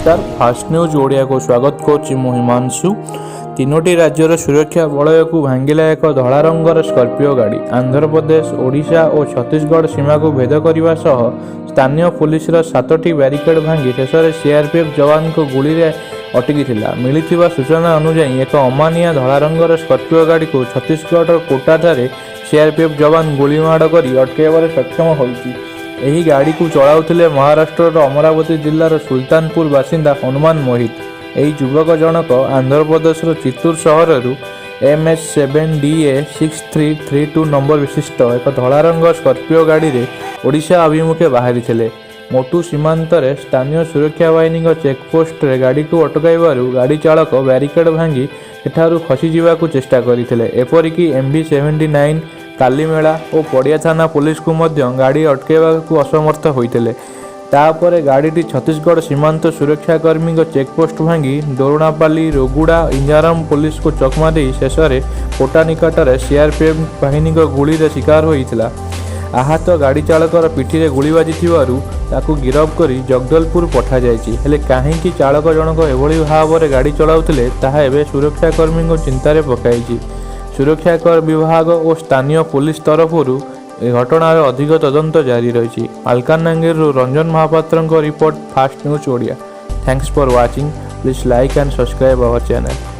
ନମସ୍କାର, first news ଓଡ଼ିଆକୁ ସ୍ୱାଗତ କରୁଛି ମୁଁ ହିମାଂଶୁ। ତିନୋଟି ରାଜ୍ୟର ସୁରକ୍ଷା ବଳୟକୁ ଭାଙ୍ଗିଲା ଏକ ଧଳା ରଙ୍ଗର ସ୍କର୍ପିଓ ଗାଡ଼ି। ଆନ୍ଧ୍ରପ୍ରଦେଶ, ଓଡ଼ିଶା ଓ ଛତିଶଗଡ଼ ସୀମାକୁ ଭେଦ କରିବା ସହ ସ୍ଥାନୀୟ ପୋଲିସର ସାତଟି ବ୍ୟାରିକେଡ୍ ଭାଙ୍ଗି ଶେଷରେ ସିଆର୍ପିଏଫ୍ ଯବାନଙ୍କ ଗୁଳିରେ ଅଟକିଥିଲା। ମିଳିଥିବା ସୂଚନା ଅନୁଯାୟୀ, ଏକ ଅମାନିଆ ଧଳା ରଙ୍ଗର ସ୍କର୍ପିଓ ଗାଡ଼ିକୁ ଛତିଶଗଡ଼ର କୋଟାଠାରେ ସିଆର୍ପିଏଫ୍ ଯବାନ ଗୁଳିମାଡ଼ କରି ଅଟକାଇବାରେ ସକ୍ଷମ ହୋଇଛି। ଏହି ଗାଡ଼ିକୁ ଚଳାଉଥିଲେ ମହାରାଷ୍ଟ୍ରର ଅମରାବତୀ ଜିଲ୍ଲାର ସୁଲତାନପୁର ବାସିନ୍ଦା ହନୁମାନ ମୋହିତ। ଏହି ଯୁବକ ଜଣକ ଆନ୍ଧ୍ରପ୍ରଦେଶର ଚିତ୍ତୁର ସହରରୁ MH 7 DA 6332 number ବିଶିଷ୍ଟ ଏକ ଧଳା ରଙ୍ଗ ସ୍କର୍ପିଓ ଗାଡ଼ିରେ ଓଡ଼ିଶା ଅଭିମୁଖେ ବାହାରିଥିଲେ। ମୋଟୁ ସୀମାନ୍ତରେ ସ୍ଥାନୀୟ ସୁରକ୍ଷା ବାହିନୀଙ୍କ ଚେକପୋଷ୍ଟରେ ଗାଡ଼ିକୁ ଅଟକାଇବାରୁ ଗାଡ଼ି ଚାଳକ ବ୍ୟାରିକେଡ୍ ଭାଙ୍ଗି ସେଠାରୁ ଖସିଯିବାକୁ ଚେଷ୍ଟା କରିଥିଲେ। ଏପରିକି ଏମ୍ଭି 79, କାଲିମେଳା ଓ ପଡ଼ିଆ ଥାନା ପୋଲିସକୁ ମଧ୍ୟ ଗାଡ଼ି ଅଟକାଇବାକୁ ଅସମର୍ଥ ହୋଇଥିଲେ। ତାପରେ ଗାଡ଼ିଟି ଛତିଶଗଡ଼ ସୀମାନ୍ତ ସୁରକ୍ଷାକର୍ମୀଙ୍କ ଚେକପୋଷ୍ଟ ଭାଙ୍ଗି ଦୋରଣାପାଲି, ରୋଗୁଡ଼ା, ଇଞ୍ଜାରମ ପୋଲିସକୁ ଚକମା ଦେଇ ଶେଷରେ କୋଟା ନିକଟରେ ସିଆର୍ପିଏଫ୍ ବାହିନୀଙ୍କ ଗୁଳିରେ ଶିକାର ହୋଇଥିଲା। ଆହତ ଗାଡ଼ି ଚାଳକର ପିଠିରେ ଗୁଳି ବାଜିଥିବାରୁ ତାକୁ ଗିରଫ କରି ଜଗଦଲପୁର ପଠାଯାଇଛି। ହେଲେ କାହିଁକି ଚାଳକ ଜଣକ ଏଭଳି ଭାବରେ ଗାଡ଼ି ଚଳାଉଥିଲେ, ତାହା ଏବେ ସୁରକ୍ଷାକର୍ମୀଙ୍କୁ ଚିନ୍ତାରେ ପକାଇଛି। ସୁରକ୍ଷା ବିଭାଗ ଓ ସ୍ଥାନୀୟ ପୋଲିସ ତରଫରୁ ଏ ଘଟଣାର ଅଧିକ ତଦନ୍ତ ଜାରି ରହିଛି। ମାଲକାନଗିରିରୁ ରଞ୍ଜନ ମହାପାତ୍ରଙ୍କ report, fast news Odia. Thanks for watching. Please like and subscribe our channel.